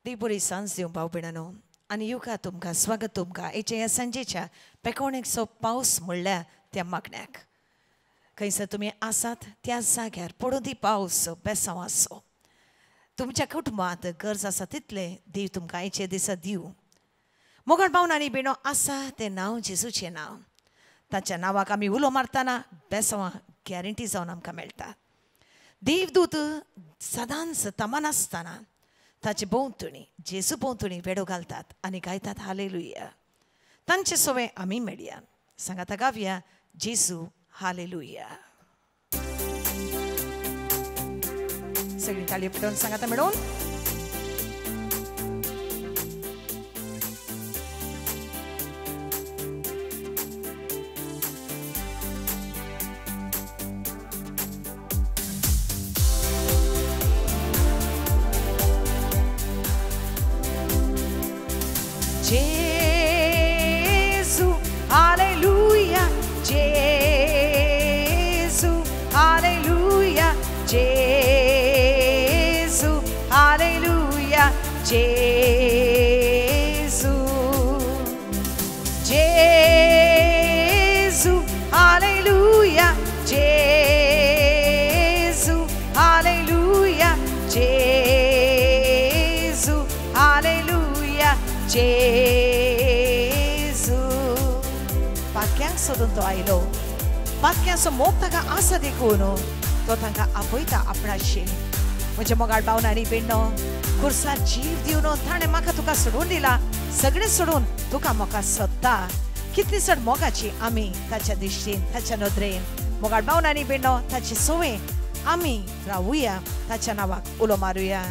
देव बरी सांज दिवं भाव भयणांनो आनी युगा तुमकां स्वागत तुमकां हेच्या ह्या सांजेच्या पेकोणेकसो पावस म्हणल्यार त्या मागण्याक खंयसर तुमी आसात त्या जाग्यार पडूं दी पावस बेसांव आसो तुमच्या कुटुंबांत गरज आसा तितलें देव तुमकां हेचे दिसा दिवं. मोगाळ भावन आनी भयणो आसा तें नांव जेजूचें नांव. ताच्या नांवाक आमी उलो मारतना बेसांवां गॅरंटी जावन आमकां मेळटा. देवदूत सदांच तमानासतना ताचे भोंवतणी जेजू भोंवतणी वेडो घालतात आनी गायतात हालेलुया. तांचे सोवे आमी मेळया सांगाता गावया जेजू हालेलुया. सगळीं ताळयो पेटोवन सांगाता मेळोवन. Gesù, alleluia, Gesù, alleluia, Gesù, alleluia, Gesù. Gesù, alleluia, Gesù, alleluia, Gesù, alleluia, Gesù. पाक्यांक सोदून तो आयलो, पाक्यांचो मोग ताका आसा देखून तो तांकां आपयता आपणाशी. म्हज्या मोगाळ भावन आनी भयणो, खुर्सार जीव दिवन ताणें म्हाका तुका सोडून दिला, सगळें सोडून तुका म्हाका सोदता. कितली चड मोगाची आमी ताच्या दिश्टीन ताच्या नदरेन. मोगाळ भावन आनी भयणो, ताची संवय आमी रावुया, ताच्या नांवाक उलो मारुया.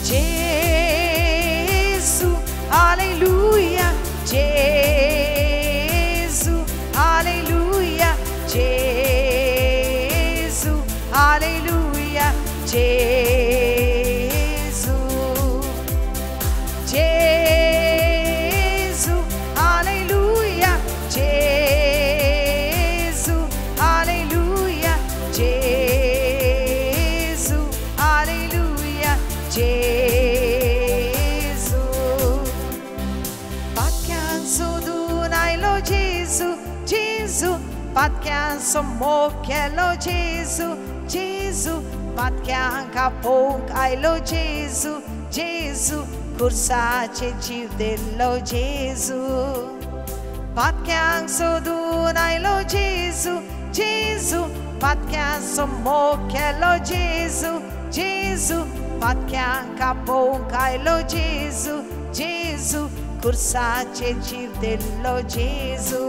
Gesù, alleluia, Gesù, alleluia, Gesù, alleluia, Gesù. Gesù, alleluia, Gesù, alleluia, Gesù, alleluia, Gesù. पाक्यांक सोदून आयलो जेजू, जेजू, पाक्यांचो मोग केलो जेजू, जेजू, पाक्यांक आपोवंक आयलो जेजू, जेजू, खुर्साचेर जीव दिलो जेजू. पाक्यांक सोदून आयलो जेजू, जेजू, पाक्यांचो मोग केलो जेजू, जेजू, पाक्यांक आपोवंक आयलो जेजू, जेजू, खुर्साचेर जीव दिलो जेजू.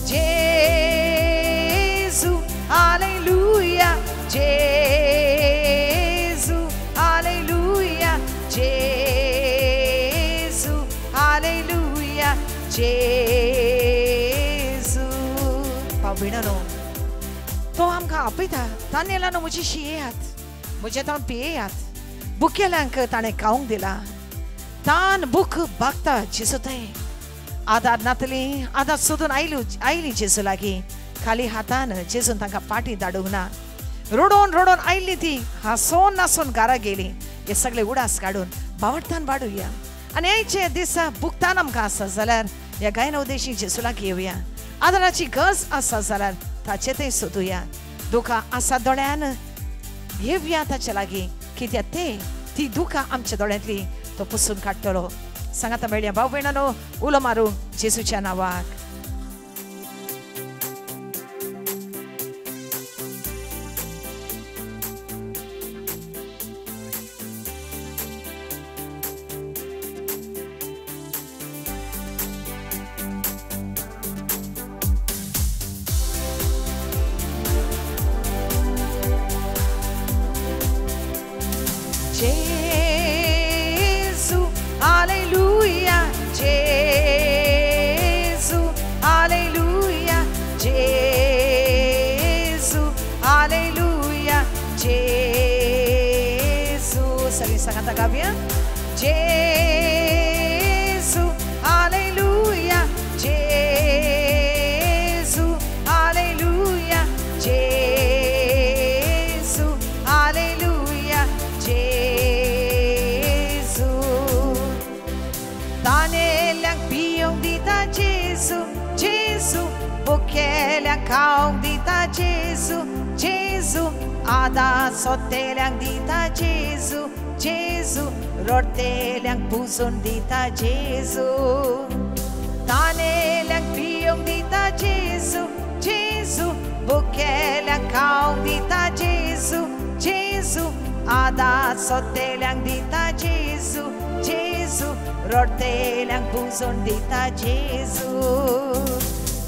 जेजू, हालेलुया, जेजू, हालेलुया, जेजू, हालेलुया, जेजू. भाव भयणांनो, तो आमकां आपयता. तानेलानो म्हजी शियेयात, म्हजें तोंड पियेयात. बुकेल्यांक ताणें खावंक दिला. तान भूक भागता जेजू थंय. आदार नातली आदार सोदून आयली आयली जेजू लागीं. खाली हातान जेजून तांकां पाटी धाडूंक ना. रडोन रडोन आयली ती हांसोन नासून घरा गेली. हे सगळे उडास काडून बावडतान वाडुया आनी आयचे दिसा भुगतान आमकां आसा जाल्यार ह्या गायना उदेशी जेजू लागीं येवया. आदाराची गरज आसा जाल्यार ताचे थंय सोदुया. दुखां आसा दोळ्यान घेवया ताचे लागीं, कित्याक ते ती दुखां आमच्या दोळ्यांतली तो पुसून काडटलो. सांगाता मेळया भाव भयणांनो, उलो मारूं जेजूच्या नांवाक. Gesù, alleluia, Gesù, गावया. जेजू हालेलुया, जेजू हालेलुया, जेजू हालेलुया, जेजू. तानेल्यांक पियोंक दिता जेजू, जेजू. भुकेल्यांक खावंक दिता जेजू, जेजू. आदा सोतेल्यांक दिता जेजू, जेजू. रडटेल्यांक पुजून दिता जेजू. तानेल्यांक पियोंक दिता जेजू, जेजू. भुकेल्यांक खावंक दिता जेजू, जेजू. आदा सोतेल्यांक दिता जेजू, जेजू. रडटेल्यांक पुजून दिता जेजू.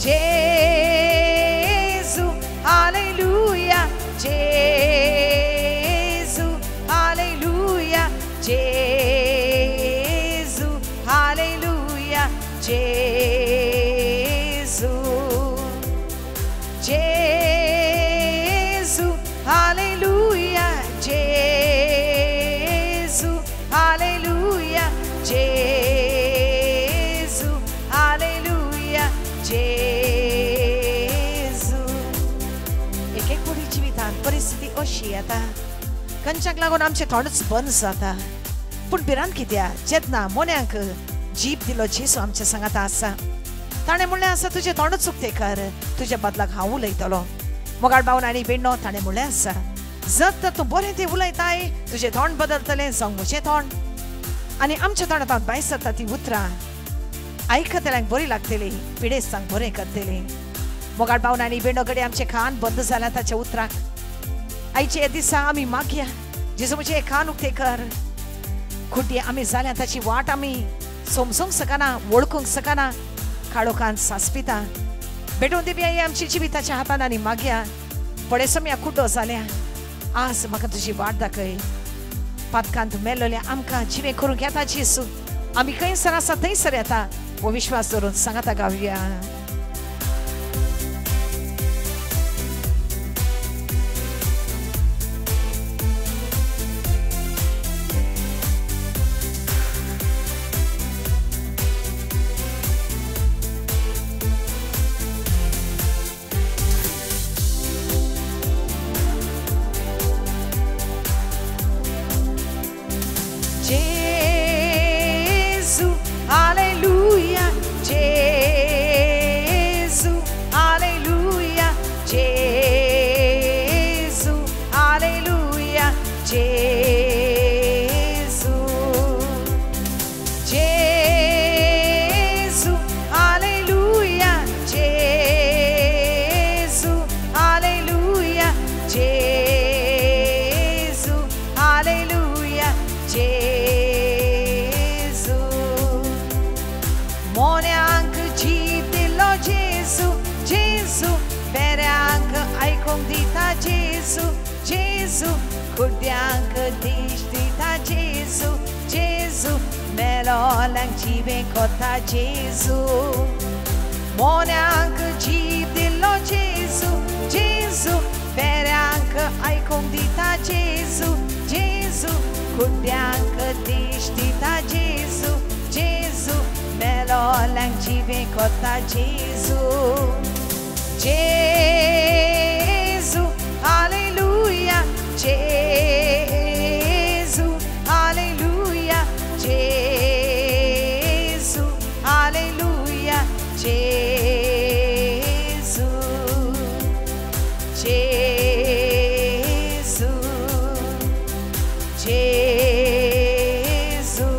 जेजू हालेलुया, जेजू हालेलुया, जेजू हालेलुया, जेजू. जेजू हालेलुया, जेजू हालेलुया, जेजू हालेलुया, जेजू. एक एक पुडी जिवितांत परिस्थिती अशी येता कंच्याक लागून आमचें तोंडच बंद जाता. पूण भिरांत कित्याक जेन्ना मोन्यांक जीप दिलो जेजू आमच्या सांगाता आसा. ताणें म्हणलें आसा तुजें तोंडच उक्तें कर, तुज्या बदलाक हांव उलयतलो. मोगाळ बावन आनी बेणो ताणें म्हणलें आसा जर तर तूं बरें तें उलयताय तुजें तोंड बदलतलें जावं म्हजें तोंड. आनी आमच्या तोंडांत भायर सरता ती उतरां आयकतल्यांक बरी लागतली, पिडेस्तांक बरें करतली. मोगाळ बावन आनी बेणो कडेन आमचें कान बंद जालां ताच्या उतराक. आयच्या ह्या दिसा आमी मागया जेजू म्हजें कान उक्तें कर. खुटी आमी जाल्या ताची वाट आमी समजूंक शकना, वळखूंक शकना, काळोखान सासपिता. भेटून दिवया ही आमची जिविताच्या हातान आनी मागया पळयसो कुड्डो जाल्या आज म्हाका तुजी वाट दाखय. पातकांत मेल्लोल्या आमकां जिवें करूंक येता जेजू. आमी खंयसर आसा थंयसर येता हो विश्वास दवरून सांगाता गावया. जेजू हालेलुया, जेजू हालेलुया, जेजू हालेलुया, जेजू. जेजू हालेलुया, जेजू हालेलुया, जेजू हालेलुया, जेजू. मोन्यांक जीप दिलो जेजू, जेजू. बेऱ्यांक आयकूंक दिता जेजू, जेजू. कुड्ड्यांक दीश दिता जेजू, जेजू. मेलोल्यांक जिवें कोता जेजू. मोन्यांक जीप दिलो जेजू, जेजू. बेऱ्यांक आयकूंक दिता जेजू, जेजू. कुड्ड्यांक दीश दिता जेजू, जेजू. मेलोल्यांक जिवें कोता जेजू. जेजू हालेलुया, जेजू हालेलुया, जेजू हालेलुया, जेजू. जेजू, जेजू.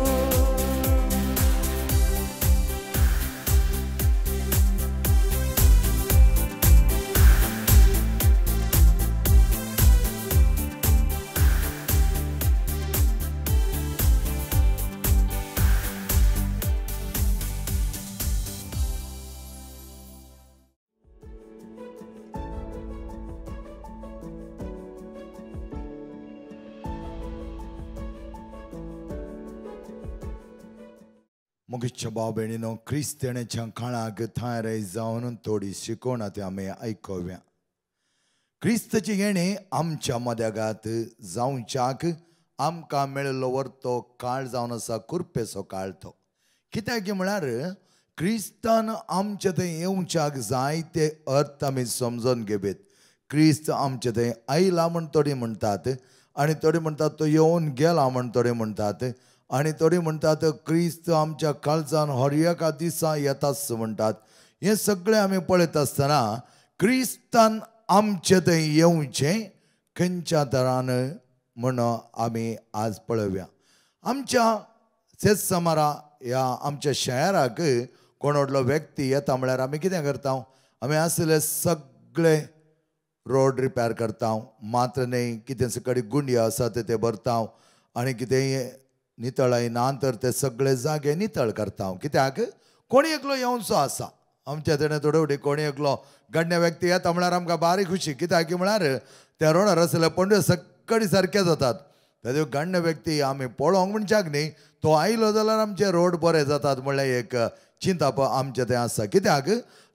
मोगीच्या भाव भयणीनो, क्रिस्तेणेच्या काळाक थांय जावन थोडी शिकवण आतां आमी आयकुया. क्रिस्ताची येणें आमच्या मद्यागात जावच्याक आमकां मेळिल्लो वर्तो काळ जावन आसा कुरपेचो काळ तो. कित्याक म्हळ्यार क्रिस्तान आमचे थंय येवच्याक जाय ते अर्थ आमी समजून घेवयेत. क्रिस्त आमचे थंय आयला म्हण थोडी म्हणटात आनी थोडी म्हणटात तो येवन गेला म्हण थोडी म्हणटात आनी थोडी म्हणटात क्रिस्त आमच्या काळजान हर एका दिसा येताच म्हणटात. हें सगळें आमी पळयत आसतना क्रिस्तान आमचे थंय येवचें खंयच्या तरान म्हण आमी आज पळोवया. आमच्या सेतसमारा ह्या आमच्या शहराक कोण व्हडलो व्यक्ती येता म्हळ्यार आमी कितें करता, आमी आसले सगळे रोड रिपेर करता, मात्र न्हय कितें सकाळी गुंडी आसा ते भरता आनी कितेंय नितळाय ना तर ते सगळे जागे नितळ करता. कित्याक कोणी एकलो येवचो आसा आमच्या तेणे थोडे फुडें कोणी एकलो गण्य व्यक्ती येता म्हळ्यार आमकां बारीक खुशी. कित्याक म्हळ्यार त्या रोडार आसले पंडे सगळी सारके जातात. ताजे गण्य व्यक्ती आमी पळोवंक म्हणच्याक न्ही तो आयलो जाल्यार आमचे रोड बरे जातात म्हणल्यार एक चिंताप आमचें तें आसा. कित्याक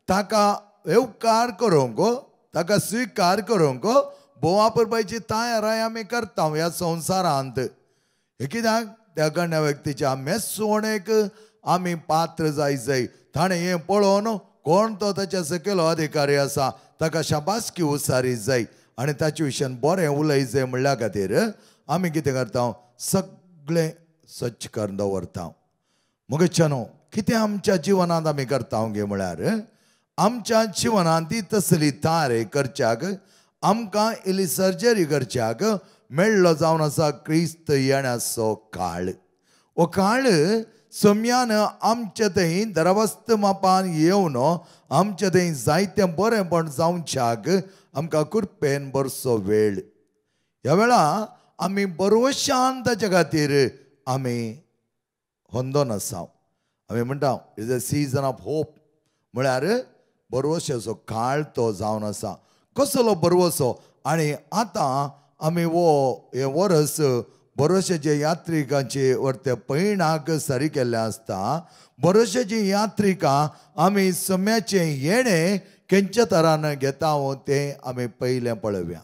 ताका येवकार करूंक ताका स्विकार करूंक भोवा परबायची तयाराय आमी करता ह्या संवसारांत. हे कित्याक त्या गण्य व्यक्तीच्या मेसवणेक आमी पात्र जाय जाय. ताणें हें पळोवन कोण तो ताच्या सकयलो अधिकारी आसा ताका शाबासकी उसारी जाय आनी ताचे विशयान बरें उलय जाय म्हणल्या खातीर आमी कितें करता सगळें स्वच्छ करून दवरता. मगेच्यानो कितें आमच्या जिवनांत आमी करता गे म्हळ्यार आमच्या जिवनांत ती तसली तारे करच्याक आमकां इल्ली सर्जरी करच्याक मेळ्ळो जावन आसा क्रिस्त येण्याचो काळ. हो काळ सम्यान आमचे थंय दरवस्त मापान येवन आमचे थंय जायतें बरेंपण जावच्याक आमकां कृपेन बरसो वेळ. ह्या वेळा आमी बरोशान ताच्या खातीर आमी होंदोन आसा. आमी म्हणटा is a season of hope म्हळ्यार बरवश्याचो काळ तो जावन आसा. कसलो बरवसो. आनी आतां आमी हो हें वरस बरोशाचे यात्रिकांचे वर्ते पयणाक सरी केल्लें आसता. बरोशाची यात्रिकां आमी सम्याचें येणें खंयच्या तरान घेता तें आमी पयलें पळोवया.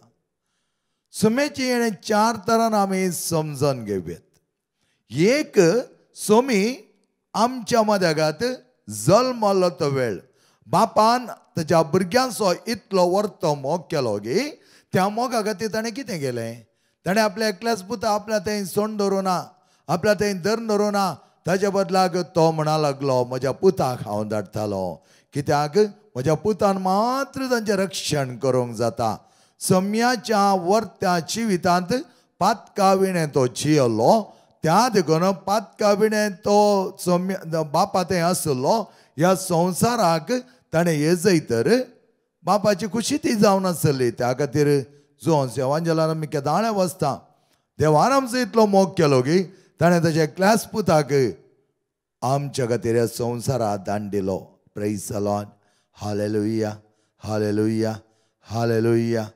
सम्याचें येणें चार तरान आमी समजून घेवयेत. एक सोमी आमच्या मदगात जल्मलो तो वेळ बापान ताच्या भुरग्यांचो इतलो वर्तो मोग केलो गी त्या मोगा खातीर ताणें कितें केलें, ताणें आपल्या एकल्याच पुता आपल्या थंय सोंड धरूं ना, आपल्या थंय धरून धरूं ना, ताच्या बदलाक तो म्हणा लागलो म्हज्या पुताक हांव धाडटालो. कित्याक म्हज्या पुतान मात्र तांचें रक्षण करूंक जाता. सम्याच्या वर्त्या जिवितांत पातका विणें तो जियेलो, त्या देखून पातका विणें तो सम्या बापा थंय आसलो. ह्या संवसाराक ताणें येजय तर बापाची खुशी ती जावन आसली. त्या खातीर जोन्स एवांजेलान आमी केदाळें वचता देवान आमचो इतलो मोग केलो की ताणें ताच्या एकल्याच पुताक आमच्या खातीर ह्या संवसारात दान दिलो. Praise the Lord. Hallelujah, hallelujah, hallelujah,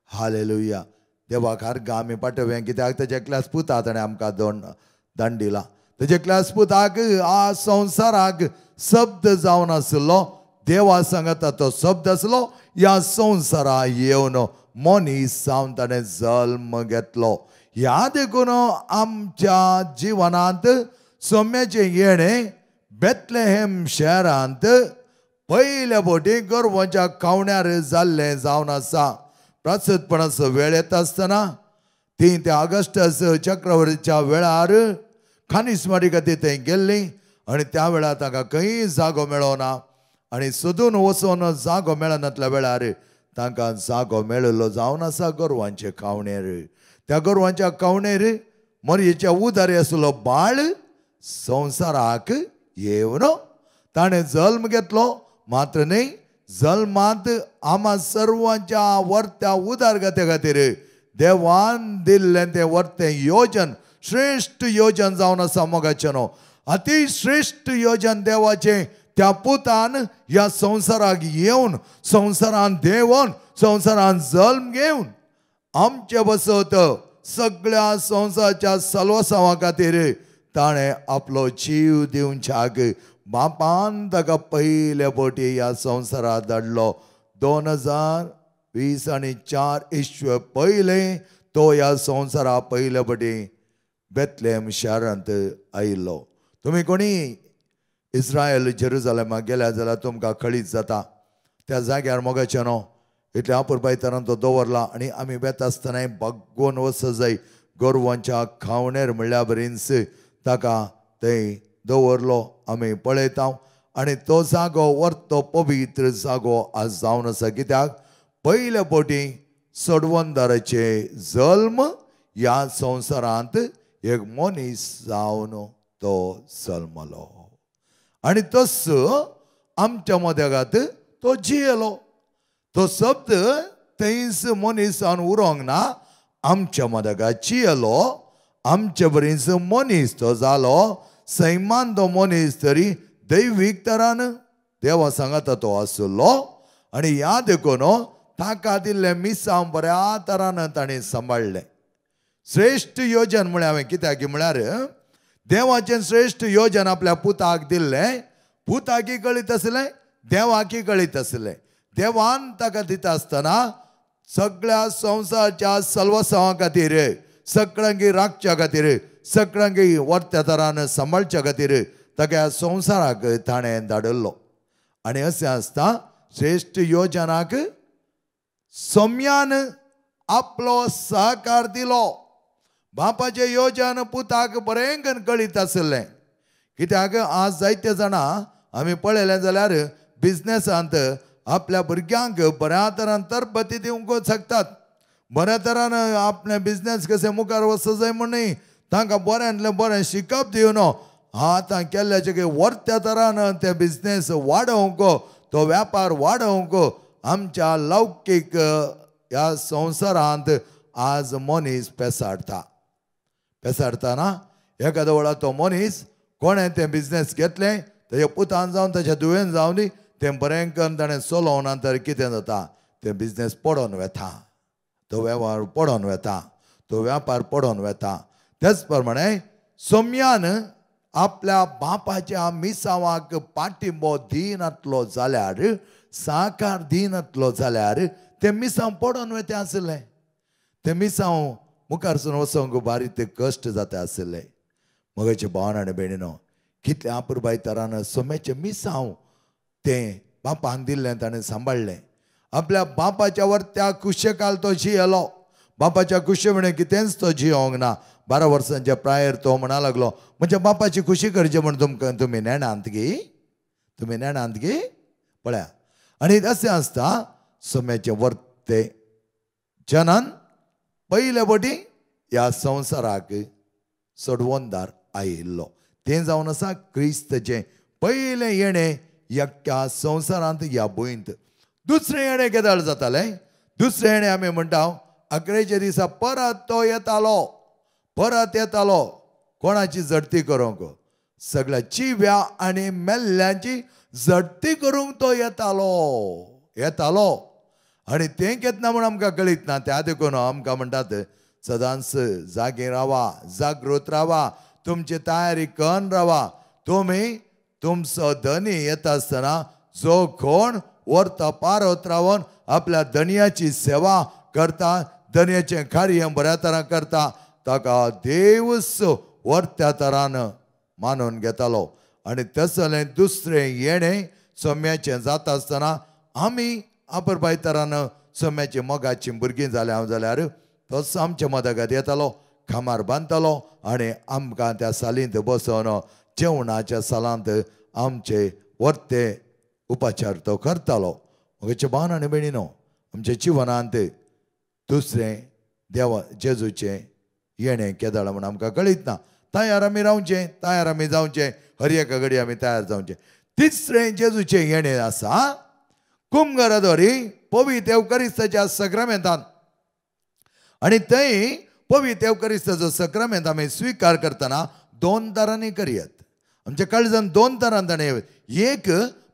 hallelujah. देवाक आर्गां आमी पाठोवया कित्याक ताच्या एकल्याच पुता ताणें आमकां दान दिला. ताच्या एकल्याच पुताक आ संवसाराक शब्द जावन आसलो, देवा सांगता तो शब्द आसलो. ह्या संवसारा येवन मनीस जावन ताणें जल्म घेतलो. ह्या देखून आमच्या जिवनांत सम्याचें येणें बेथलेहेम शहरांत पयल्या फावटी गोरवांच्या खावण्यार जाल्लें जावन आसा. प्रासतपणाचो वेळ येता आसतना ती त्या ऑगस्टस चक्रवर्तीच्या वेळार खानीसमारी खातीर थंय गेल्ली आनी त्या वेळार तांकां खंय जागो मेळना आनी सोदून वचून जागो मेळनातल्या वेळार तांकां जागो मेळिल्लो जावन आसा गोरवांचे खावणेर. त्या गोरवांच्या खावणेर मरयेच्या उदारी आसलो बाळ संवसाराक येवन ताणें जल्म घेतलो. मात्र न्हय जल्मांत आमा सर्वांच्या वर्त्या उदारगत्या खातीर देवान दिल्लें तें वर्तें योजन श्रेश्ठ योजन जावन आसा. मोगाचें न्हू अतिश्रेश्ठ योजन देवाचें त्या पुतान ह्या संवसाराक येवन संवसारान देंवन संवसारान जल्म घेवन आमचे बसत सगळ्या संवसाराच्या सलवसांवा खातीर ताणें आपलो जीव दिवच्याक बापान ताका पयले फावटी ह्या संवसारात धाडलो. 2020 आनी 4 इसवे पयले तो ह्या संवसारा पयले फावटी बेथलेहेम शारांत आयिल्लो. तुमी कोणी इस्रायल जेरुजलेमाक गेल्या जाल्यार तुमकां कळीत जाता त्या जाग्यार मोगाचें न्हू इतल्या अपुरबाय तरान तो दवरला. आनी आमी वेता आसतनाय बागोवन वचत जाय गोरवांच्या खावणेर म्हणल्या बरीच ताका थंय दवरलो आमी पळयता. आनी तो जागो वर्तो पवित्र जागो आज जावन आसा. कित्याक पयले फावटी सोडवणदाराचे जल्म ह्या संवसारांत एक मनीस जावन तो जल्मलो आनी तस आमच्या मदेगात तो जियेलो. तो शब्द थंयच मनीस जावन उरोंक ना, आमच्या मदेगात जियेलो, आमचे बरीच मनीस तो जालो. सैमान तो मनीस तरी दैवीक तरान देवा सांगाता तो आसलो. आनी ह्या देखून ताका दिल्लें मिसांव बऱ्या तरान ताणें सांबाळ्ळें. श्रेश्ठ योजन म्हळ्यार हांवें कित्याक म्हळ्यार देवाचें श्रेश्ठ योजन आपल्या पुताक दिल्लें. पुताकी कळीत आसलें, देवाकी कळीत आसलें. देवान ताका दिता आसतना सगळ्या संवसाराच्या सल्वसांवा खातीर, सगळ्यांकी राखच्या खातीर, सगळ्यांकी वर्त्या तरान सांबाळच्या खातीर ताका संवसाराक ताणें धाडिल्लो. आनी अशें आसता श्रेश्ठ योजनाक सम्यान आपलो सहकार दिलो. बापाचें योजन पुताक बरें करून कळीत आसलें. कित्याक आज जायते जाणां आमी पळयलें जाल्यार बिजनेसांत आपल्या भुरग्यांक बऱ्या तरान तरबती दिवंक शकतात, बऱ्या तरान आपले बिजनेस कशें मुखार वचूंक जाय म्हूण न्ही, तांकां बऱ्यांतलें बरें शिकप दिवन आतां केल्ल्याचें वर्त्या तरान ते बिजनेस वाडोवंक, तो व्यापार वाडोवंक आमच्या लौकीक ह्या संवसारांत आज मनीस पेसाडटा. पेसाडटाना एखाद्या वेळार तो मनीस कोणें तें बिजनेस घेतलें तेज्या पुतान जावन ताच्या धुवेन जावन दी तें बरें करून ताणें चलोवना तर कितें जाता, तें बिजनेस पडोन वेता, तो वेव्हार पडोन वेता, तो व्यापार पडोन वेता. तेच प्रमाणे सोम्यान आपल्या बापाच्या मिसांवाक पाठिंबो दिनातलो जाल्यार, साकार दिनातलो जाल्यार तें मिसांव पडोन वेता आसलें. तें मिसांव मुखारसून वचोंक बारीक ते कश्ट जाता आसले. मगाचे भावन आनी भयणीनो कितले अपुरबाय तरान सोम्याचें मिसांव तें बापान दिल्लें ताणें सांबाळ्ळें. आपल्या बापाच्या वर्त्या कुशेकाल तो जियेलो. बापाच्या कुशे म्हणे कितेंच तो जियोंक ना. 12 वर्सांच्या प्रायर तो म्हणा लागलो म्हणजे बापाची खुशी करची म्हण तुमकां तुमी नेणांत गी, तुमी नेणांत गी पळया. आनी अशें आसता सोम्याचें वर्ते जनान पयले फावटी ह्या संवसाराक सोडवणदार आयिल्लो. तें जावन आसा क्रिस्तचें पयलें येणें ह्या संवसारांत ह्या भुंयंत. दुसरें येणें केदाळ जातालें? दुसरें येणें आमी म्हणटा अकरेच्या दिसा परत तो येतालो, परत येतालो. कोणाची झडती करूंक? सगळ्या चिव्या आनी मेल्ल्यांची झडती करूंक तो येतालो, येतालो. आनी तें केन्ना म्हूण आमकां कळीत ना. त्या देखून आमकां म्हणटात सदांच जागे रावा, जागृत रावा, तुमची तयारी करून रावा. तुमी तुमचो धनी येता आसतना जो कोण व्हरता पारत रावन आपल्या धनयाची सेवा करता, धनयाचें कार्य बऱ्या तरान करता, ताका देवच वर्त्या तरान मानून घेतालो. आनी तसलें दुसरें येणें सोम्याचें जाता आसतना आमी अपुरबाय तरान सोम्याची मोगाची भुरगीं जाल्या हांव जाल्यार तोच आमच्या मदगात येतालो, खामार बांदतालो आनी आमकां त्या सालींत बसोवन जेवणाच्या सालांत आमचे वर्ते उपाचार तो करतालो. म्हजे भावन आनी भयणीनो आमच्या जिवनांत दुसरें देवा जेजूचें येणें केदाळ म्हूण आमकां कळीत ना. तयार आमी रावचें, तयार आमी जावचें, हर एका घडी आमी तयार जावचें. तिसरें जेजूचें येणें आसा कुमगरादोरी पवित्र एवकरिस्ताच्या सक्रामेंतान. आनी थंय पवित्र एवकरिस्ताचो सक्रामेंत आमी स्विकार करतना दोन तरांनी करयात. आमच्या काळजान दोन तरान ताणें एक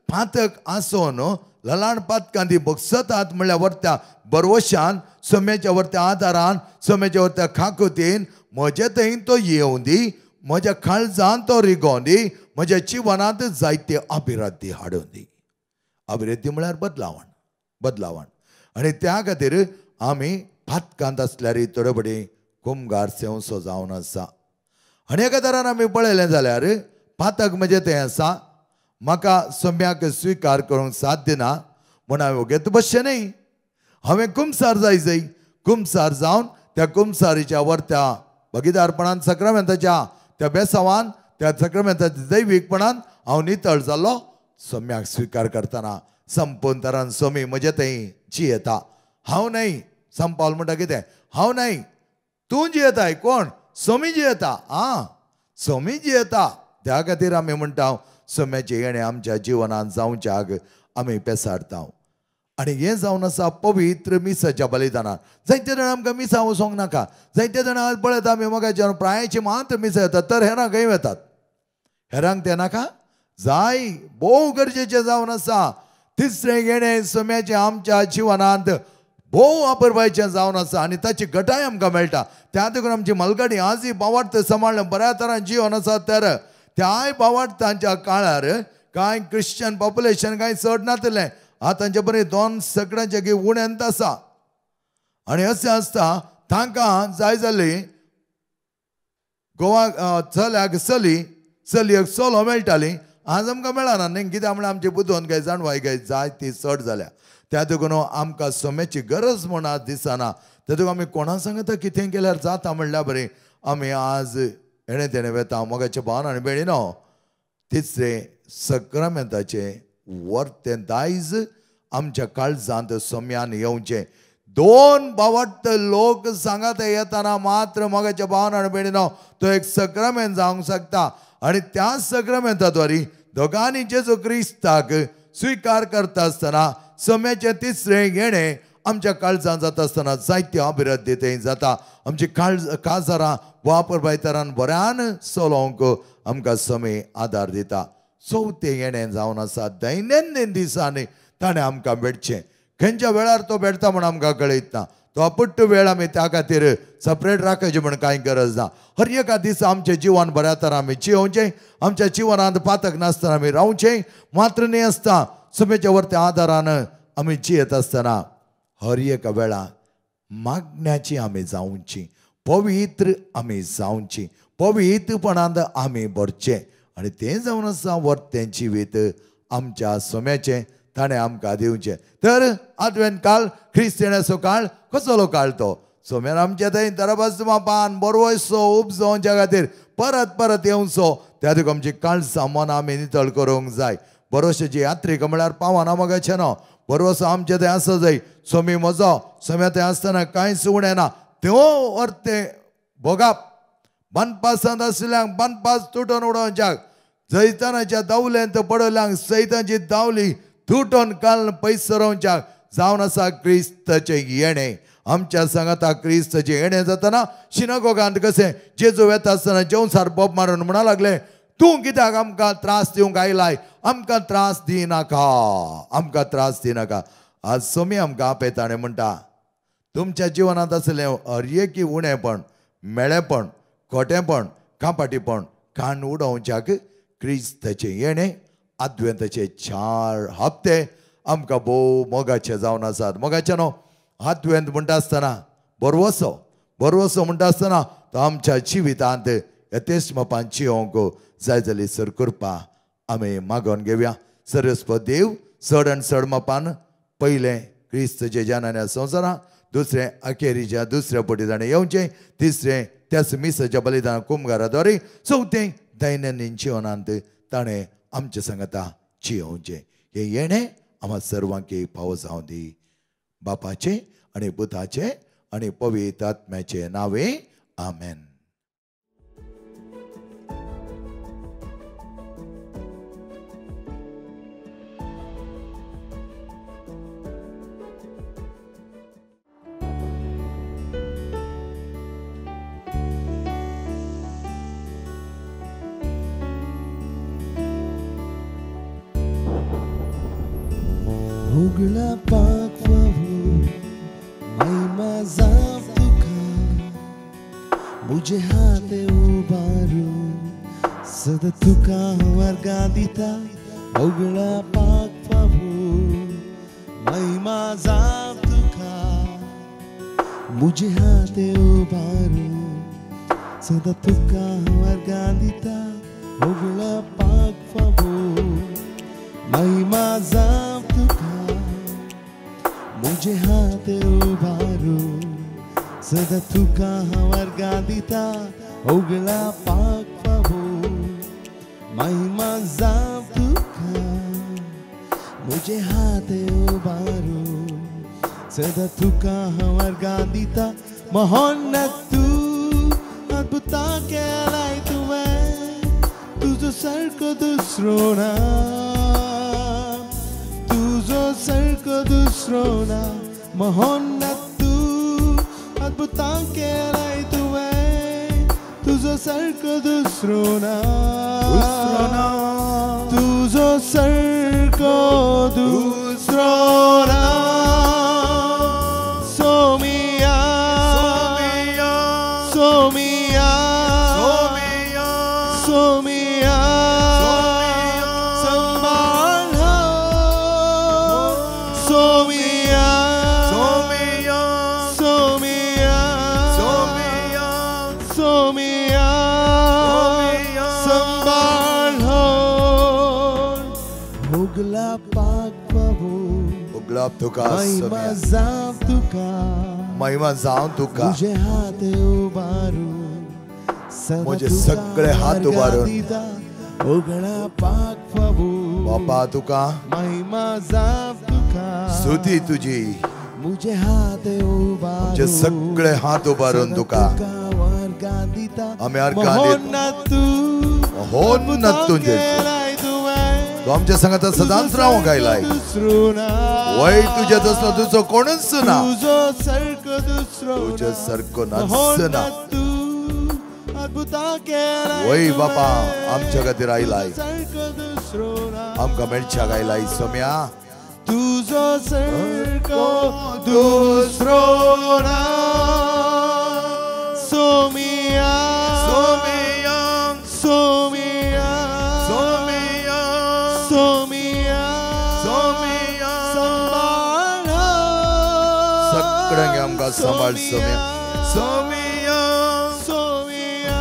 पातक आसून ललाण पातकां ती बगसतात म्हणल्यार वर्त्या बरवशान, सम्याच्या वर्त्या आदारान, सम्याच्या वर्त्या खाकुतीन म्हजे थंय तो येवं दी, म्हज्या काळजान तो रिगोवन दी, म्हज्या जिवनांत जायते अभिवृद्धी हाडून दी. अभिवृद्धी म्हळ्यार बदलावण, बदलावण. आनी त्या खातीर आमी पातकांत आसल्यार थोडे फावटी कुमगार सेवसो जावन आसा. आनी एका तरान आमी पळयलें जाल्यार पातक म्हजें तें आसा, म्हाका सोम्याक स्विकार करूंक साध्य ना म्हूण हांवें वगेत बसचें न्हय. हांवें कुमसार जाय जाय, कुमसार जावन त्या कुमसारीच्या वरत्या भगिदारपणान सक्रामेंताच्या त्या बेसावान त्या सक्रामेंताच्या दैवीकपणान हांव नितळ जाल्लो. सोम्याक स्विकार करतना संपूर्ण तरान सोमी म्हजें थंय जियेता, हांव न्हय. संपावल म्हणटा कितें, हांव न्हय, तूं जियेताय. कोण? सोमी जियेता. आं, सोमी जियेता. त्या खातीर आमी म्हणटा सोम्याचें येणें आमच्या जिवनांत जावच्याक आमी पेसाडटा. आनी हें जावन आसा पवित्र मिसाच्या बलिदानान. जायते जाणां आमकां मिसा वचोंक नाका, जायते जाणां पळयता आमी मोगाच्या प्रायेची मात्र मिसां येतात, तर हेरांक खंय वेतात, हेरांक तें नाका जाय, भोव गरजेचें जावन आसा. तिसरें येणें सोम्याचें आमच्या जिवनांत भोव वापरपाचें जावन आसा आनी ताची घटाय आमकां मेळटा. त्या देखून आमची मलगाडी आजूय बावार्थ सांबाळ्ळें बऱ्या तरान जिवन आसा, तर त्याय बावार्थांच्या काळार कांय क्रिश्चन पॉप्युलेशन कांय चड नासलें, आतांचे बरें 2 सगळ्यांचे की उण्यांत आसा. आनी अशें आसता तांकां जाय जाली गोवा चल्याक चली, चलयेक चलो मेळटाली, आज आमकां मेळना न्ही. कित्याक म्हळ्यार आमची बुदवंत काय जाणवाय काय जाय ती चड जाल्या. त्या देखून आमकां सोम्याची गरज म्हूण आज दिसना. त्या देखून आमी कोणा सांगता कितें केल्यार जाता म्हणल्यार बरें आमी आज हेणें तेणें वेता. मोगाच्या भावान आनी भयणीनो, तिसरें सक्रामेंताचें वर्तें दायज आमच्या काळजांत सोम्यान येवचें. 2 बावट्ट लोक सांगात येताना मात्र मोगाच्या भावान आनी भयणीनो तो एक सक्रामेंत जावंक शकता. आनी त्या सक्रामेंताद्वारी दोगांनी जेजू क्रिस्ताक स्विकार करता आसतना सोम्याचें तिसरें येणें आमच्या काळजांत जाता आसतना जायते अभिवृद्धी थंय जाता. आमची काजारां वापर भायतरान बऱ्यान चलोवंक आमकां सोमी आदार दिता. चवथें येणें जावन आसा दैनंदीन दिसांनी ताणें आमकां भेटचें. खंयच्या वेळार तो भेटता म्हूण आमकां कळयत ना, तो अपुट्ट वेळ आमी त्या खातीर सपरेट राखची म्हूण कांय गरज ना. हर एका दिसा आमचें जिवन बऱ्या तरान आमी जियोवचें, आमच्या जिवनांत पातक नासतना आमी रावचें मात्र न्हय आसता सोम्याच्या वरत्या आदारान आमी जियेत आसतना हर एका वेळा मागण्याची आमी जावची, पवित्र आमी जावची, पवित्रपणांत आमी भरचें. आनी तें जावन आसा वर्तें जिवीत आमच्या सोम्याचें ताणें आमकां दिवचें. तर आदवेंत काळ क्रिस्तीणाचो काळ कसलो काळ तो सोम्यान आमच्या थंय दरबाज पान बरवयसो उपजोवच्या खातीर परत परत येवचो. त्या देखून आमची काळजां मनां आमी नितळ करूंक जाय. बरोवशाची यात्रीक म्हळ्यार पावना मोगाचें न्हू, बरोवसो आमचें थंय आसा जाय. सोमी म्हजो सोम्या थंय आसतना कांयच उणें ना, त्यो अर्थे भोगाप बांदपासांत आशिल्ल्यांक बांदपास तुटोवन उडोवच्याक, जैतानाच्या दावल्यांत पडवल्यांक सैतांची दावली तुटोवन काल पयस सरोवच्याक जावन आसा क्रिस्ताचें येणें. आमच्या सांगाता क्रिस्ताचें येणें जातना शिनागोगांत कशें जेजू वेता आसतना जेवसार बोब मारून म्हणा लागले, तूं कित्याक आमकां त्रास दिवंक आयलाय, आमकां त्रास दिनाका, आमकां त्रास दिनाका. आज सोमी आमकां आपयता आनी म्हणटा तुमच्या जिवनांत आसलें हर एकी उणेपण, मेळेपण, खोटेपण, कापाटीपण कान उडोवच्याक क्रिस्ताचें येणें आदवेंताचे 4 हप्ते आमकां भोव मोगाचे जावन आसात. मोगाचे न्हू आदवेंत म्हणटा आसतना बरवसो, बरवसो म्हणटा आसतना तो आमच्या जिवितांत यथेश्ट जिवंक जाय जाली सर कृपा आमी मागोवन घेवया. सरस्पत देव चड आनी चड मापान पयलें क्रिस्तचे जनान्या संवसारां, दुसरें अखेरीच्या दुसऱ्या पटी ताणें येवचें, तिसरें त्याच मिसाच्या बलिदान कुमगाराद्वारे, चवथें दैनंदीन जिवनांत ताणें आमच्या सांगाता जियोवचें. हें येणें आमकां सर्वांक पावो जावं दी. बापाचें आनी पुताचें आनी पवित्र आत्म्याचें नांवे आमेन. उगळा पाक फावो महिमा जाव तुका, मुझे हाते उबारून सदा तुका वर्गा दिता. उगळा पाक फावो महिमा जाव तुका, मुझे हाते उबारून सदां तुका हांव अर्गां दिता उगळपाक फावो महिमा जावं तुका मुझे हात उबारू सदां तुका हांव अर्गां दिता उगळपाक फावो महिमा जावं तुका मुझे हात उबारू सदां तुका हांव अर्गां दिता महोन्नत तूं अद्भुतां केलाय तुवें तुजो सारको दुसरो ना तुजो सारको दुसरो ना महोन्नत तूं अद्भुतां केलाय तुवें तुजो सारको दुसरो ना तुजो सारको दुसरो ना सोमिया सोमिया सोमिया संभाल सोमिया सोमिया सोमिया सोमिया संभाल उगळपाक फावो उगळप तुका महिमा जावं तुका महिमा जावं तुका मुझे हात उबारू मुझे सगळे हात उबारून उगळपाक फावो बापा तुका महिमा जावं तुका स्तुती तुजी मुझे हात उबारून मुझे सगळे हात उबारून तुका आमी अर्गां दिता महोन्नत तूं जेजू तूं आमच्या सांगाता सदांच रावंक आयलाय वय तुज्या तसलो तुजो कोणूच ना तुज्या सारको नाच ना वय बापा आमच्या खातीर आयलाय आमकां मेळच्याक आयलाय सोम्या तुजो सारको दुसरो ना सोमिया सोमिया सोमिया सोमिया सोमिया सोमिया संभाळ सगळ्यांक आमकां सांबाळ सोम्या सोमिया सोमिया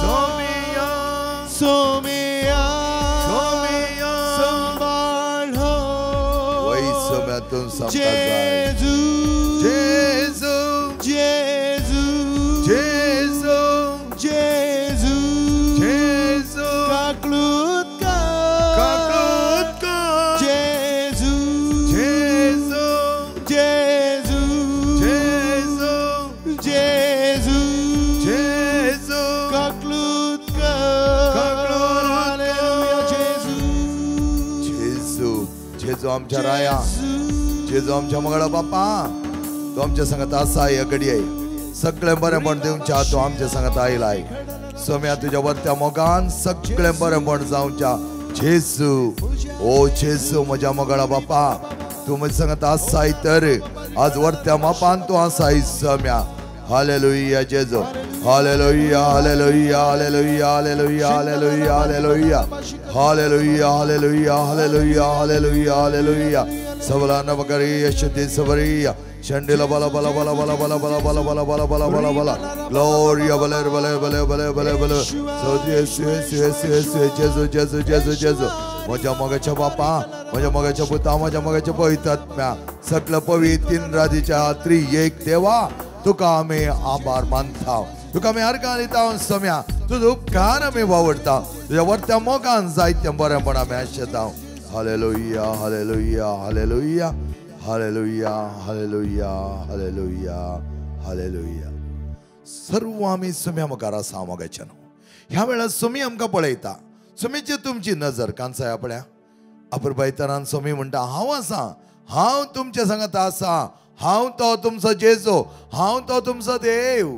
सोमिया सोमिया सोमिया संभाळ वय सोम्या तूं सामकां जाय जेजू जेजू जेजू जेजू जेजू जेजू काकलूत कर काकलूत कर जेजू जेजू जेजू जेजू जेजू जेजू काकलूत कर काकलूत कर. हालेलुया जेजू जेजू जेजू आमच्या राया जेजू आमच्या मगळा बापा तूं आमच्या सांगात आसा ह्या घडये सगळें बरेंपण दिवच्या तूं आमच्या सांगात आयलाय सोम्या तुज्या वरत्या मोगान सगळें बरेंपण जावच्या जेजू ओ जेजू म्हज्या मगळा बापा तूं म्हज्या सांगात आसाय तर आज वरत्या मापान तूं आसाय सोम्या हालेलुया जेजू hallelujah hallelujah hallelujah hallelujah hallelujah hallelujah hallelujah hallelujah hallelujah hallelujah hallelujah सबला नमकरी यशति सबरिया चंडिला बला बला बला बला बला बला बला बला बला बला बला बला ग्लोरिया बले बले बले बले बले बले सो येसू येसू येसू येसू जेजू जेजू जेजू जेजू म्हज्या मोगाच्या बापा म्हज्या मोगाच्या पुता म्हज्या मोगाच्या पवित्र सगळं पवित्र तीन रातीच्या त्रि एक देवा तुका आमी आभार मानता तुका आमी अर्गां दिता सोम्या तुजो उपकार आमी वावडता तुज्या वरत्या मोगान जायतें बरेंपण आमी आशेता hallelujah hallelujah hallelujah hallelujah hallelujah hallelujah hallelujah. सर्व आमी सोम्या मुखार आसा मोगाच्या न्हू ह्या वेळार सोमी आमकां पळयता सोमीची तुमची नजर कांसाय आपल्या अपुरबायतनान सोमी म्हणटा हांव आसा हांव तुमच्या सांगात आसा हांव तो तुमचो जेजू हांव तो तुमचो देव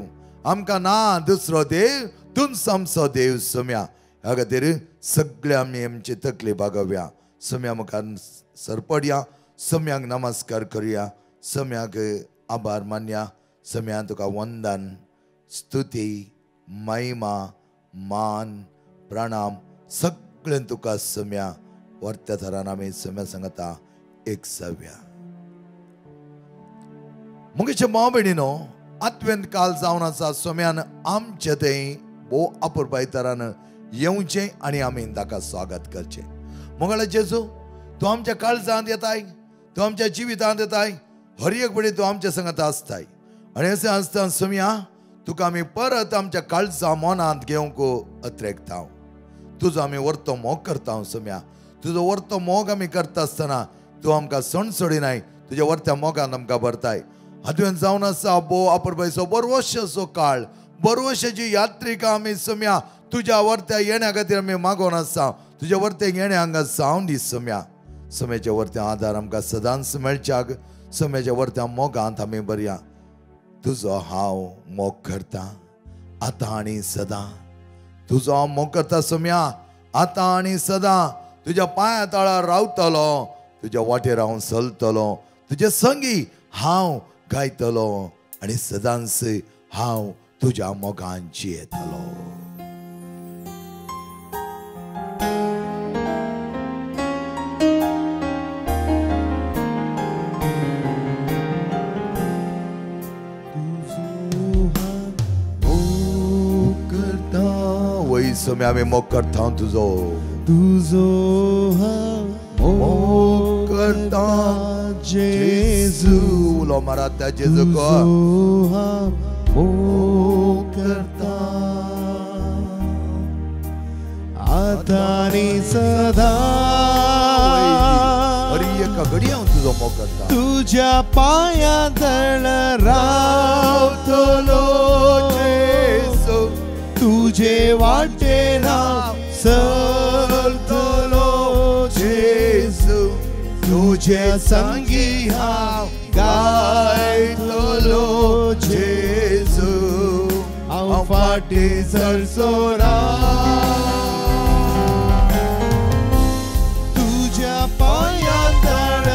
आमकां ना दुसरो देव तूंच आमचो देव सोम्या ह्या खातीर सगळे आमी आमची तकली बागोवया सोम्या मुखार सरपडया सोम्याक नमस्कार करुया सोम्याक आभार मानया सोम्या तुका वंदन स्तुती महिमा मान प्रणाम सगळें तुका सोम्या वरत्या थरान आमी सोम्या सांगता एक सव्या. मुगेचे माव भयणीनो आत्वेन काल जावन आसा सोम्यान आमचे थंय भोव अपुरबायतरान येवचें आनी आमी ताका स्वागत करचें. मोगाळ जेजू, तूं आमच्या काळजांत येताय, तूं आमच्या जिवितांत येताय, हर एक बडी तूं आमच्या संगात आसताय. आनी अशें आसतना सोम्या तुका आमी परत आमच्या काळजा मनांत घेवंक अत्रेकता. तुजो आमी वर्तो मोग करता सोम्या, तुजो वर्तो मोग आमी करता आसतना तूं आमकां सणसणिनाय, तुज्या वर्त्या मोगान आमकां भरताय. हातूंत जावन आसा भोव अपुरबायेचो बरवशाचो काळ, बरवशाची यात्रिका आमी सोम्या तुज्या वर्त्या येण्या खातीर आमी मागोवन आसा. तुज्या वर्त्या येण्या हांगा जावन दी सोम्या. सोम्याच्या वर्त्या आदार आमकां सदांच मेळच्याक, सोम्याच्या वर्त्या मोगांत आमी बरया. तुजो हांव मोग करता आतां आनी सदां, तुजो हांव मोग करता सोम्या आतां आनी सदां. तुज्या पांया तळार रावतलो, तुज्या वाटेर हांव चलतलो, तुज्या संगी हांव गायतलो आनी सदांच हांव तुज्या मोगान जियेतलो. सोम्या आमी मोग करता तुजो, तुजो मोग करता जेजू. उलो मारा त्या जेजूक, मोग करता आतां आनी सदां. हर एका घडी हांव तुजो मोग करता. तुज्या पांया तळ रावतलो जेजू, तुझे वाटेन हांव चलतलो जेजू, तुझे संगी हांव गायतलो जेजू, हांव फाटीं सरचो ना. तुज्या पांया तळ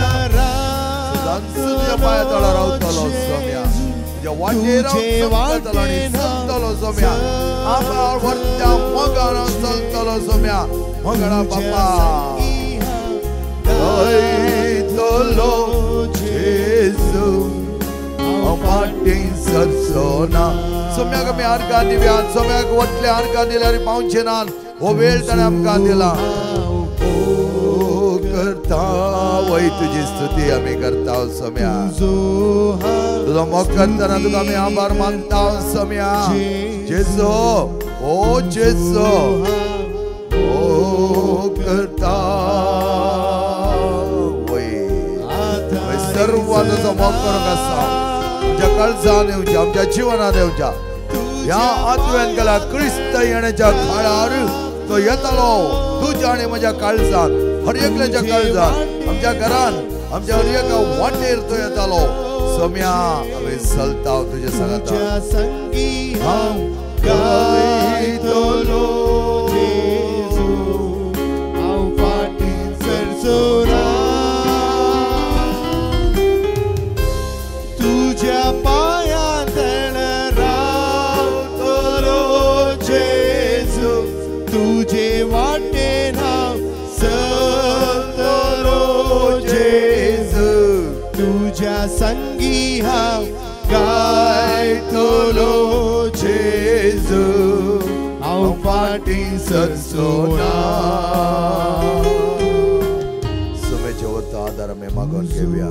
तुज्या पांया तळ रावतलो सोम्या, तुज्या वाटेर हांव चलतलो आनी चलतलो सोम्या, आमकां वर्त्या मोगान हांव चलतलो सोम्या. मोगाळा बापा गायतलो जेजू, हांव फाटीं सरचो ना. सोम्याक आमी आर्गां दिवया. सोम्याक वतले आर्गां दिल्यार पावचे ना, हो वेळ ताणें आमकां दिला. करता वय तुजी स्तुती आमी करता सोम्या. तुजो मोग करतना तुका आमी आभार मानता सोम्या. जेजू, ओ जेजू, ओ करता वय सर्व तुजो मोग करूंक आसा. आमच्या काळजान येवच्या, आमच्या जिवनांत येवच्या. ह्या आत्म्यान केला क्रिस्त येण्याच्या काळार तो येतलो तुज्या आनी म्हज्या काळजान, हर एकल्याच्या काळजान, आमच्या घरान, आमच्या हर एका वाटेर तो येतालो सोम्या. आमी चलता तुज्या सांगाता, हांव गायतलो जेजू, हांव फाटीं सरचो ना. तुज्या पांया तळ रावतलो जेजू, तुजे वाटेन हांव चलतलो जेजू, तुज्या संगी हांव गायतलो जेजू, हांव फाटीं सरचो ना. सोम्याच्या वता आदार आमी मागोवन घेवया.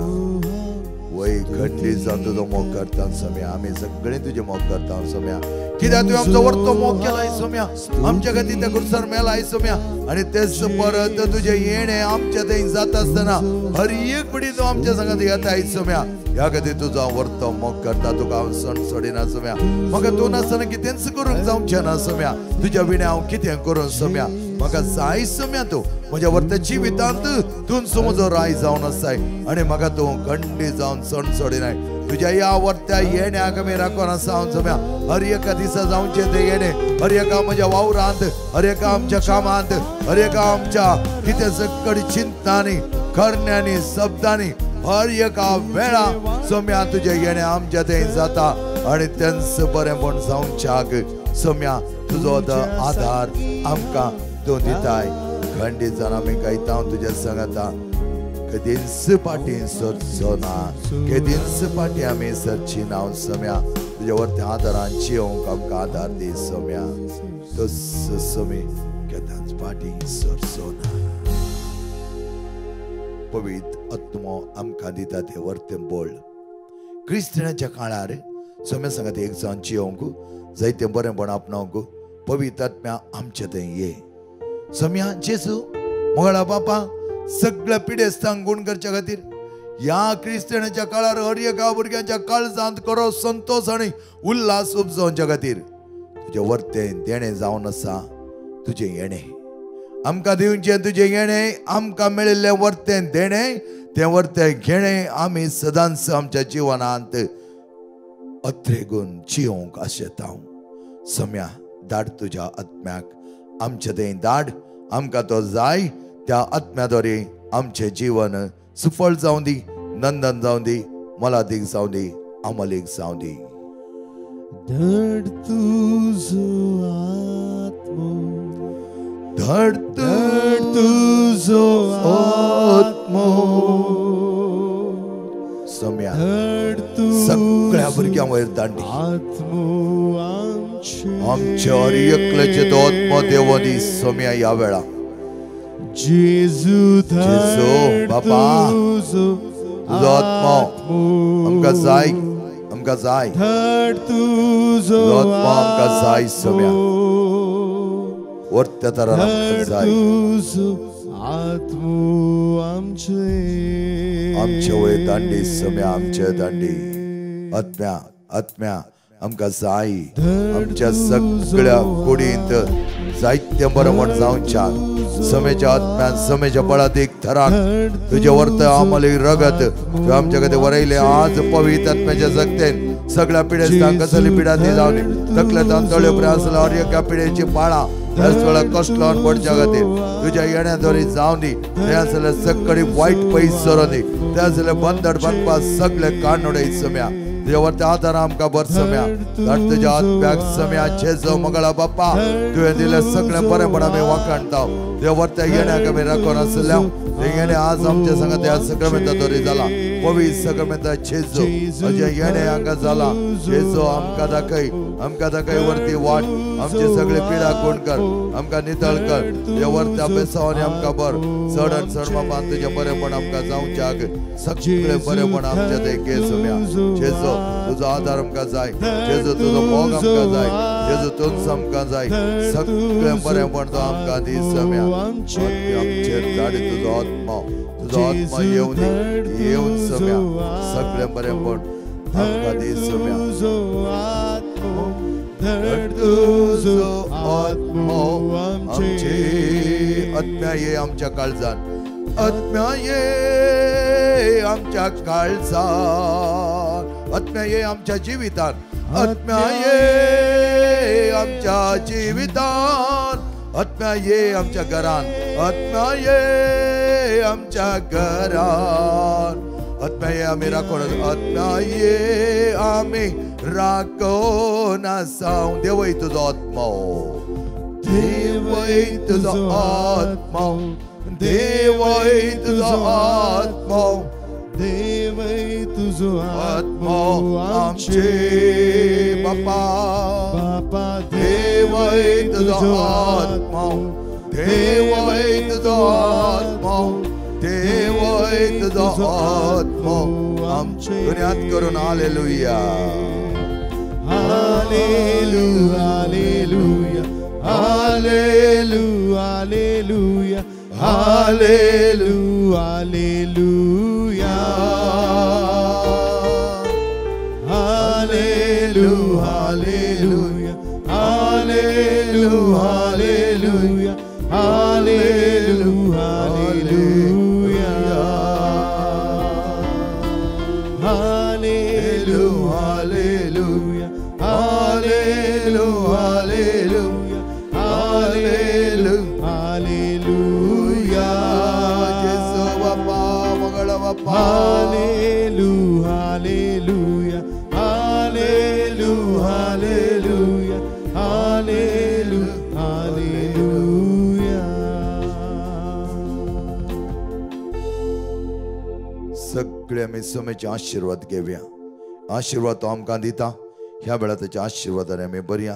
वय घडली जावन तुजो मोग करता सोम्या, आमी सगळीं तुजें मोग करता सोम्या. कित्याक तुवें आमचो वर्तो मोग केलाय सोम्या, आमच्या खातीर त्या खुर्सार मेलाय सोम्या. आनी तेच परत तुजें येणें आमच्या थंय जाता आसतना हर एक पिढी तूं आमच्या संगात येताय सोम्या. ह्या खातीर तुजो हांव वर्तो मोग करता, तुका हांव सणसणिना सोम्या. म्हाका तूं नासतना कितेंच करूंक जावचें ना सोम्या, तुज्या विणें हांव कितें करूं सोम्या. म्हाका जाय सोम्या तूं म्हज्या वर्त्या जिवितांत, तूंच म्हजो राय जावन आसाय आनी म्हाका तूं खंडी जावन सणसणिनाय. तुज्या ह्या वर्त्या येण्याक आमी राखून आसा हांव सोम्या. हर एका दिसा जावचें तें येणें, हर एका म्हज्या वावरांत, हर एका आमच्या कामांत, हर एका आमच्या कितें सगळी चिंतनांनी, करण्यांनी, शब्दांनी, हर एका वेळा सोम्या तुजें येणें आमच्या थंय जाता आनी तेंच बरेंपण जावच्याक सोम्या तुजो आदार आमकां तूं दिताय. खंडीत जावन आमी गायता तुज्या सांगाता, केदींच फाटीं सरचो ना, केदींच फाटीं आमी सरची ना सोम्या. तुज्या वरत्या आदारान जियोंक आमकां आदार दी सोम्या. तस समी केदांच फाटीं सरचो ना. पवित्र आत्मो आमकां दिता तें वर्तें बळ. क्रिस्तांवाच्या काळार सोम्या सांगता एक जावन जियोंक जायतें बरेंपण आपणावंक पवित्र आत्म्या आमचे थंय ये. सोम्या जेजू मोगळा बापा सगळ्या पिडेस्तांक गुण करच्या खातीर ह्या क्रिस्तांवाच्या काळार हर एका भुरग्यांच्या काळजांत करो संतोश आनी उल्हास उपजावच्या खातीर तुजें वर्तें देणें जावन आसा तुजें येणें आमकां दिवचें तुजें येणें आमकां मेळिल्लें वर्तें देणें तें वर्तें घेणें आमी सदांच आमच्या जिवनांत अत्रेगून जियोंक आशेता. सम्या धाड तुज्या आत्म्याक आमचे थंय धाड, आमकां तो जाय. त्या आत्म्या द्वारे आमचें जीवन सुफळ जावं दी, नंदन जावं दी, मोलादीक जावं दी, अमलीक जावं दी. धड तुजो आत्मो, धड तुजो आत्मो, सम्या सगळ्या भुरग्यां वयर दांडी आत्मो आमचे आमच्या हर एकल्याचे तो आत्मो देवो दी सम्या ह्या वेळा. जेजू जेजू बाबा तुजो आत्मो आमकां जाय, आमकां जाय. धड तुजो आत्मो आमकां जाय सम्या, वर्त्या तरान आमकां जाय. आत्मो आमचे आमचे वयर दांडी सम्या, आमचे दांडी आत्म्या आत्म्या आमकां जाय. आमच्या सगळ्या कुडींत जायतें बरें म्हण जावच्याक समेच्या आत्म्यान समेच्या बळादीक थराक तुजें वर्त आमली रगत तुवें आमच्या खातीर वरयलें. आज पवित्र आत्म्याच्या जगतेन सगळ्या पिडेस्तांक कसली पिडा ती जावनी तकलेंत तळयो पर्यंत आसल्या हर एका पिडेची पाळां ह्याच वेळार कसलो पडच्या खातीर तुज्या येण्या द्वारे जावनी. थंय आसले सगळी वायट पयस सरोनी, थंय आसले बंदड बांदपा सगळे काण उडय सम्या. तुज्या वरते आदार आमकां बर सम्या, धाड तुज्या आत्म्याक सम्या. जेजू मंगळा बाप्पा तुवें दिलें सगळें बरेंपण आमी वाखाणता. तुज्या वरत्या येण्याक आमी राखून आसल्या तें येणें आज आमच्या सांगात ह्या सगळ्या तरी जाला. पवित्र सगळ्या जेजू अजें येणें हांगा जाला. जेजू आमकां दाखय, आमकां दाखय वरती वाट. आमचे सगळे पिडा कोण कर, आमकां नितळ कर. तुज्या वरत्या बेसावानी आमकां बर चड आनी चड बाबा तुजें बरेंपण आमकां जावच्याक सगळें बरेंपण आमच्या थंय घे सम्या. जेजू तुजो आदार आमकां जाय, जेजू तुजो मोग आमकां जाय, जेजू तुमचो आमकां जाय. सगळें बरेंपण तो आमकां दी सम्या. आमचेर धाड तुजो आत्मो, तुजो आत्मो येवन दी, येवन सम्या. सगळें बरेंपण आमकां दी सम्या. तुजो आत्मो आमचे आत्म्या ये आमच्या काळजान, आत्म्या ये आमच्या काळजान, आत्म्या ये आमच्या जिवितान, आत्म्या ये आमच्या जिवितान, आत्म्या ये आमच्या घरान, आत्म्या ये आमच्या घरान. आत्म्या ये आमी राखोन, आत्म्या ये आमी राखोन आसाव. देवय तुजो आत्मो, देवय तुजो आत्मो, देवय तुजो आत्मो, देवय तुजो आत्मो आमचे बापा बापा. देवय तुजो आत्मो, देवय तुजो आत्मो, देवय तुजो आत्मो आमचे. दुनियात करून hallelujah, hallelujah, hallelujah, hallelujah, hallelujah, hallelujah, hallelujah, hallelujah, hallelujah, hallelujah, hallelujah, hallelujah, hallelujah, hallelujah, hallelujah, hallelujah, hallelujah, hallelujah, hallelujah. Jesu बापा मंगळ बापा. Hallelujah, hallelujah, hallelujah, hallelujah, hallelujah, hallelujah. सगळे आमी समेचे आशिर्वाद घेवया. आशिर्वाद तो आमकां दिता. ह्या वेळार ताच्या आशिर्वादान आमी बरया.